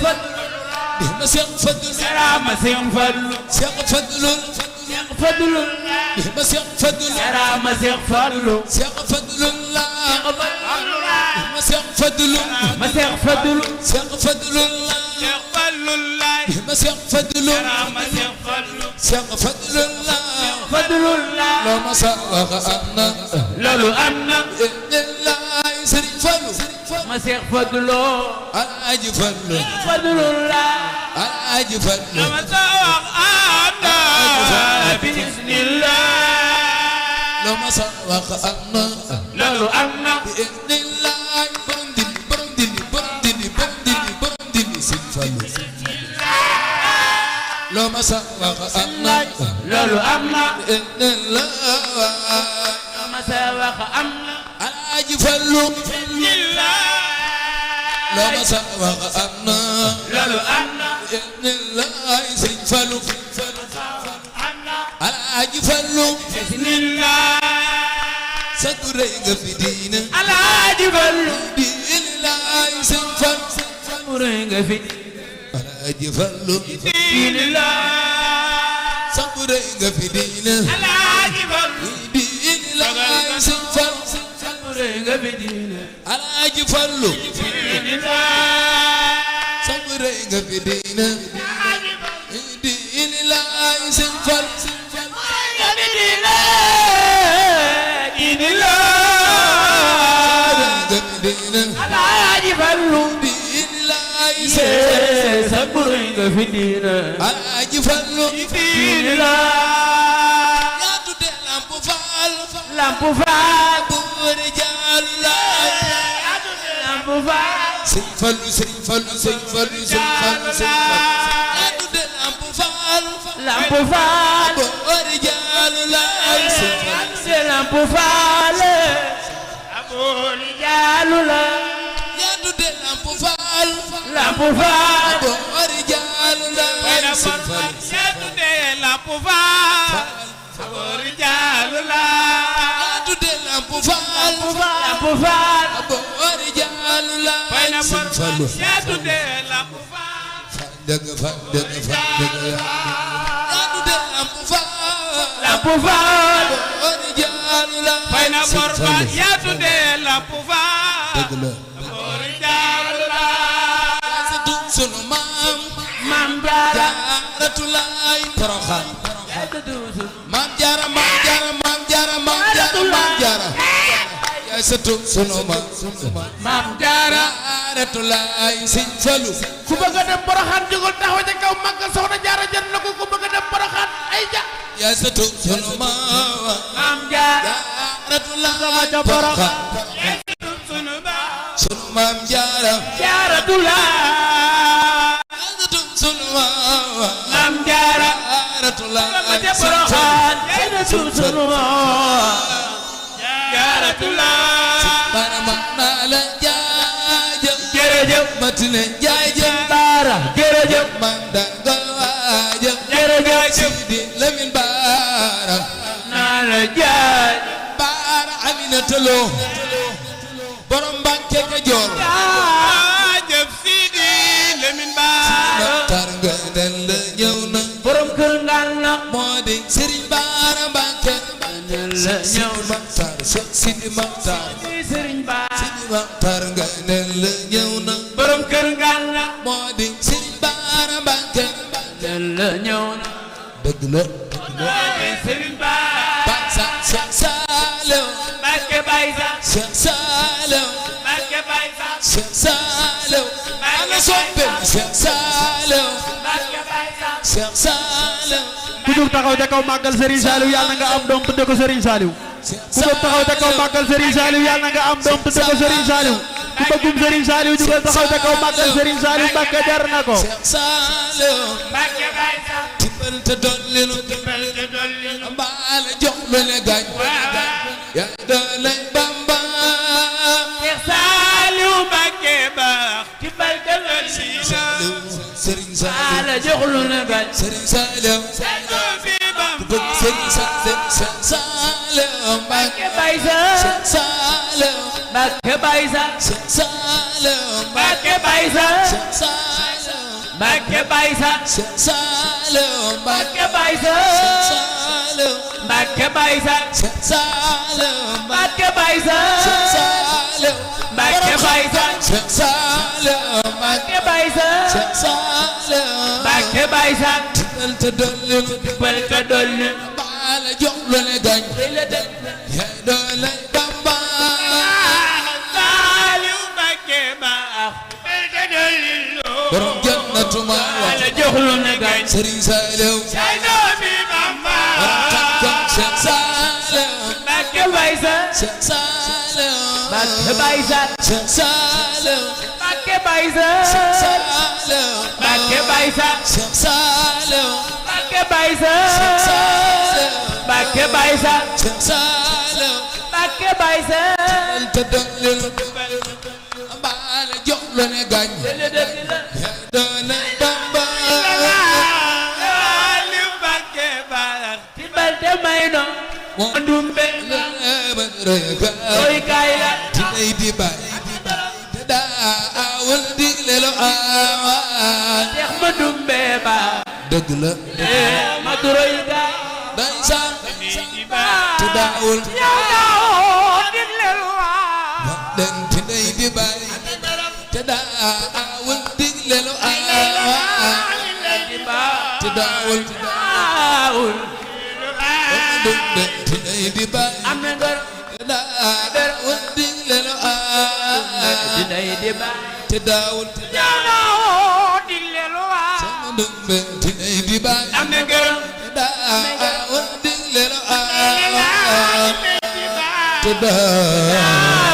بهم سيق فضل سلام سيق فضل سيق فضل سيق فضل بهم سيق فضل سلام سيق فضل سيق فضل الله بهم سيق فضل ما سيق فضل سيق فضل الله سيق فضل الله بهم سيق فضل سلام سيق فضل سيق فضل الله فضل الله لو ما سبق أن لولو أمنا إن الله سري فلو ما سيق فضل الحاج فلو فضل الله الحاج فلو لما سبق أنا بإذن الله لو ما سبق أن لولو أمنا بإذن الله برندلي برندلي برندلي برندلي برندلي سري فلو لو ما سبق أن لولو أمنا بإذن الله لما سبق أمنا الحاج فلو بإذن الله لو ما سبق أن لولو أمنا بإذن الله سري فلو الحاج فلو بإذن الله سكريك في دين الحاج فلو بإذن الله سري فلو ورنga في الحاج فلو دين الله سكريك في دين الحاج فلو بإذن الله سري فلو ورنga في دين الحاج فلو دين الله سكريك في دين بإذن الله سري فلو ورنga في دين دين الله الحاج فلو بإذن الله سري سبرنga في دين الحاج فلو دين الله يا تودي لامبو فال lampu faal رجال الله lampu faal سري فلو سري فلو سري فلو سري فلو سري فلو يا تودي لامبو فال lampu faal رجال الله سري فلو se lampu faal aboli jalu la يا تودي لامبو فال lampu faal رجال الله سري فلو setude lampu faal aboli jalu la يا تودي لامبو فال lampu faal رجال الله سري فلو setude lampu faal دغ فدغ فدغ يا تودي لامبو فال lampu faal رجال الله fayna سري borfal فلو setude lampu faal dëgg la aboli jalu la sunu maam mam jaara Jaaratulaay Poroxaan setude maam jaara maam jaara maam jaara maam jaara maam jaara yaay sëtu sunu maam mam jaara Jaaratulaay Sëñ Fallu ku bëgg a dem Poroxaan jógal taxaw ca kaw Makka soxna jaara jël na ko ku bëgg a dem Poroxaan ay ja yaay sëtu sunu maam mam jaara Jaaratulaay ca Poroxaan Poroxaan sunu ba sunu maam jaara Jaaratulaay yaay sëtu sunu maam mam jaara Jaaratulaay ca Sëñ Poroxaan Fallu jël sunu Jaaratulaay barama naa la jaajëf jërëjëf matine jaajëf baara jërëjëf man dangal waajëf jërëjëf Sidi Lamin Baara naa la jaay Baara Aminata Lo borom Mbàkke Kajoor jaajëf Sidi Lamin Baara Maxtaar nga den la ñëw na borom kër ngal na moo di Sëriñ Baara Mbàkke la ñëw na Maxtaar Sidi Maxtaar Sëriñ Baara Sidi Maxtaar nga den la ñëw na borom kër ngal na moo di Sëriñ Baara Mbàkke la ñëw na dëgg la Sëriñ Baara Baay Cheikh Saliou Mbàkke Baay Cheikh Saliou Mbàkke Baay Cheikh Saliou ana soppe Cheikh Saliou Mbàkke Baay Cheikh Saliou ku jóg taxaw ca kaw màggal Serigne Saliou yàlla na nga am doom tudde ko Serigne Saliou ku jóg taxaw ca kaw màggal Serigne Saliou yàlla na nga am doom tudde ko Serigne Saliou ku bëggum Serigne Saliou jugal taxaw ca kaw màggal Serigne Saliou Mbàkke jar na ko Cheikh Saliou Mbàkke Baay tibbal te dollinu mbaale jox lu ne gañ ya doole Bamba Cheikh Saliou Mbàkke baax ci barke Saliou Serigne Saliou ala joxlu na gañ Serigne Saliou ku bëgg Serigne Saliou Mbàkke Baay Cheikh Saliou Mbàkke Baay Cheikh Saliou Mbàkke Baay Cheikh Saliou Mbàkke Baysa Cheikh Saliou Mbàkke Baysa Saliou Mbàkke Baysa Cheikh Saliou Mbàkke Baysa Saliou Mbàkke Baysa Cheikh Saliou Mbàkke Baysa Cheikh Saliou Mbàkke Baysa bal te dolli bal te dolli baala jox lu ne gañ yaay doole Bamba Saliou Mbàkke baax bal te dolli borom jannatu ma wax la jox lu ne gañ Serigne Saliou say doomi Bamba Cheikh Saliou Mbàkke Baysa Cheikh Saliou Mbàkke Baysa Cheikh Saliou Mbàkke Baysa Saliou Mbàkke Baysa Cheikh Saliou Mbàkke Baysa Mbàkke Baysa Cheikh Saliou Mbàkke Baysa bal te dolli baala jox lu ne gañ yaay doole Bamba Saliou Mbàkke baax ci bal te may no ndumbe roy kaay la tinay di bay te daawul digle lu aawaan Seex ma ndumbe ba dëgg la ma du roy kaay day san te daawul digle lu den tinay di bay te daawul digle lu aawaan te daawul den tinay di bay am na ngor te daawul digle lu aawaan dinay di ba te daawul digle lu sama ndumbe tinay di bay am na ngor daawul digle lu aawaan te daawul